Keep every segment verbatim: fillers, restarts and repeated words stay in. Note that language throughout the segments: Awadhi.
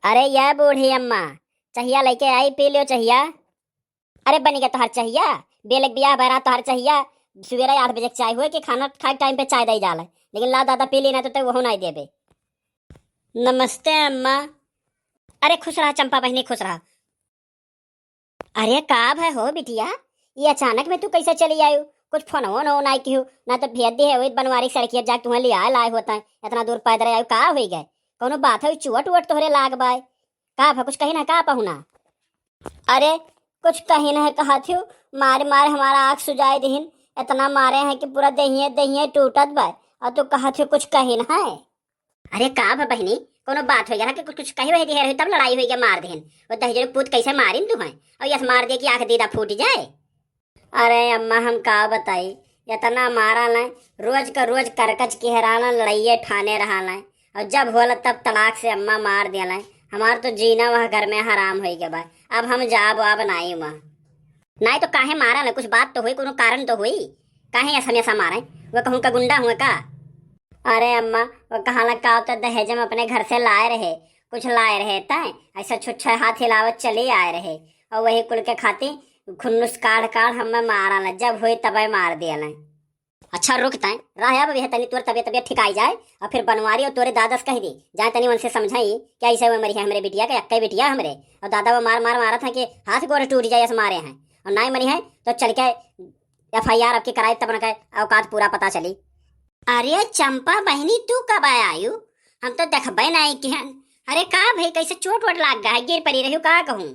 अरे या बूढ़ी अम्मा, चहिया लइके आई, पी लियो चहिया। अरे बनी गया तोहार चहिया, बेलक बियाह बहरा तोहार चहिया। सुबेरे आठ बजे के चाय हुए कि खाना खाए टाइम पे चाय दे जाला, लेकिन ला दादा पी लेना तो ते वहू नाई देबे। नमस्ते अम्मा। अरे खुश रहा चंपा बहिनी, खुश रहा। अरे का भय हो बिटिया, ये अचानक में तू कैसे चली आयु? कुछ फोन वोन हो नाई किहु, ना तो भेज दे है वही बनवारी सड़किया जाके तुम्हें ले आए लाए होता है, इतना दूर पैदल आयु, का होई गए? कौनो बात है, चोट वोट तोहरे लाग बाय? का भय कुछ कही ना का पहुना? अरे कुछ कही ना कहा थी, मारे मारे हमारा आँख सुजाई दिहिन, इतना मारे हैं कि पूरा देहिए देहिए टूटत बाय, और तू कहा थी कुछ कही ना है। अरे का भा बहिनी, कोनो बात हो गया कि कुछ, कुछ कही वही दिहे रही, तब लड़ाई हो गया, मार देहन। वो दहिजरू पूत कैसे मारिन तू हैं? और यस मार दे कि आँख दीदा फूट जाए। अरे अम्मा, हम का बताई, इतना मारा लें, रोज का रोज करकच की हेराना लड़ाइए ठाने रहा लें, और जब होला तब तड़ाक से अम्मा मार देलें। हमार तो जीना वह घर में हराम हो गया बा। अब हम जाब अब नाई वहाँ। नाई तो काहे मारा लें, कुछ बात तो हुई, कोनो कारण तो हुई, काहे ऐसा हमेशा मारे? वो कहूँ का गुंडा हुए का? अरे अम्मा, वो कहाँ लग का तो दहेज में अपने घर से लाए रहे, कुछ लाए रहे तय ऐसा छुच्छा हाथ हिलावत चले आए रहे, और वही कुल के खातिर खुन्नुस काढ़ काढ़ हमें मारा लें, जब हुई तबे मार दिया लें। अच्छा रुक तय, रह अब यह तनी तोर तबियत तबियत ठिकाई जाए, और फिर बनवारी और तोरे दादस कह दे जाए, तनी उनसे समझाई क्या ऐसे वो मरी है हमरे बिटिया के, अक्के बिटिया हमरे, और दादा वो मार मार मारत हैं कि हाथ गोड़ टूट जाए, ऐसे मारे हैं, और नाई मनी है तो चल के एफ आई आर आपकी कराई, तब उनका औकात पूरा पता चली। अरे चंपा बहिनी, तू कब आयु? हम तो देखबे नहीं किहन। अरे का भाई, कैसे चोट वोट लाग गया है, गिर पड़ी रही का कहूँ?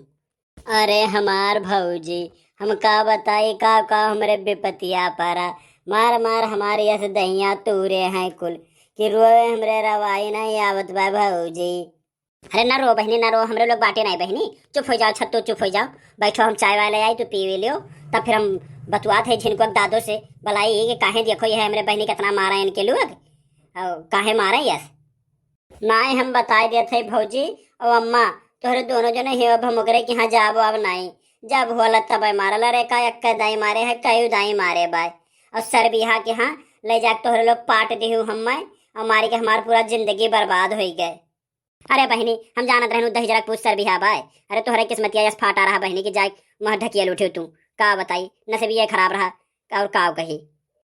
अरे हमार भौजी, हम का बताई का का हमरे विपतिया परा, मार मार हमारे यस दहिया तूरे हैं कुल, कि रोए हमरे रवाई नहीं आवत बा भौजी। अरे ना रो बहिनी, ना रो, हमरे लोग बाटे नहीं बहिनी, चुप हो जाओ, छत्तो चुप हो जाओ, बैठो हम चाय वाय ले आई, तू पी लियो, तब फिर हम बतुआत है झिनको दादो से, बुलाई कि काहे देखो ये हमरे बहिनी कितना मारा इनके लोग, और काहे मारा यस। नाई हम बताई देत है भौजी, और अम्मा, तोहरे दोनों जने ही अब हम ओकरे के यहाँ जाबो अब नाई, जब होला तब मारल रे का, एक दाई मारे है, कई दाई मारे बाय, और सरबिहा के यहाँ ले जाके तोहरे लोग पाट दिहु हम्मे, और मारी के हमार पूरा जिंदगी बर्बाद हो गए। अरे बहिनी, हम जानत रहनु दहिजरक पूत सरबिहा बाय। अरे तोहरे किस्मतिया यस फाटा रहा बहिनी कि जाए मुँह ढकियल उठे तू। का बताई, नसीबिया खराब रहा, और का कही।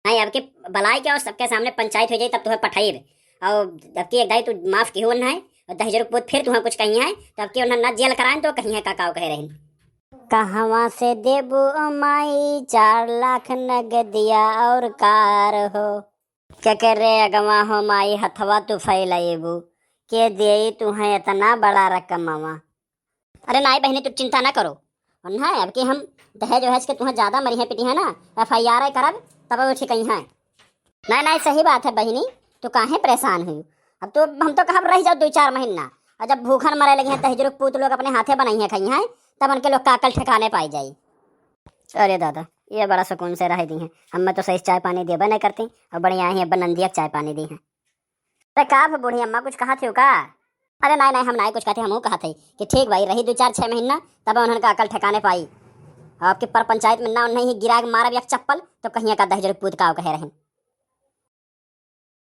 नहीं, अब के बलाई के और सबके सामने पंचायत हो जाई, तब तुहे पठाइब। और अब की एक दाई तू माफ किहु उन्हें, और दहिजरक पूत फिर तुहे कुछ कही है, तो अब की उन्हें ना जेल कराएं तो कही है का, का कहे रहिन। कहवा से देबू ओ माई चार लाख नगदिया और कार हो? केकरे अगवा हो माई हथवा तू फैलाइबू? के देई तुहें इतना बड़ा रकमवा? अरे नाई बहिनी, तू चिंता ना करो। और ना, अब कि हम दहेज वहेज के तुहें ज्यादा मरिहे पिटिहे ना, एफ आई आर करब, तब वो ठीक है। नहीं, नहीं, सही बात है बहिनी, तू काहे परेशान हुई? अब तो हम तो कहब रह जाओ दो चार महीना, और जब भूखन मरे लगी हैं, दहिजरू पूत लोग अपने हाथे बनाई हैं, खाई हैं, तब उनके लोग का अकल ठिकाने पाई जाई। अरे दादा, ये बड़ा सुकून से रह दी हैं, हम तो सही चाय पानी देबे नहीं करती, और बढ़िया ही अब नंदिया चाय पानी दी हैं। अरे का भा बूढ़ी अम्मा, कुछ कहा थी का? अरे नहीं, नहीं, हम नहीं कुछ कहते, हम कहा थे कि ठीक भाई रही दो चार छह महीना, तब उन्हन का अकल ठिकाने पाई। आपके पर पंचायत में ना उन्हें ही गिरा के मारब एक चप्पल, तो कहिए का दहिजरू पूत का कहे रहन।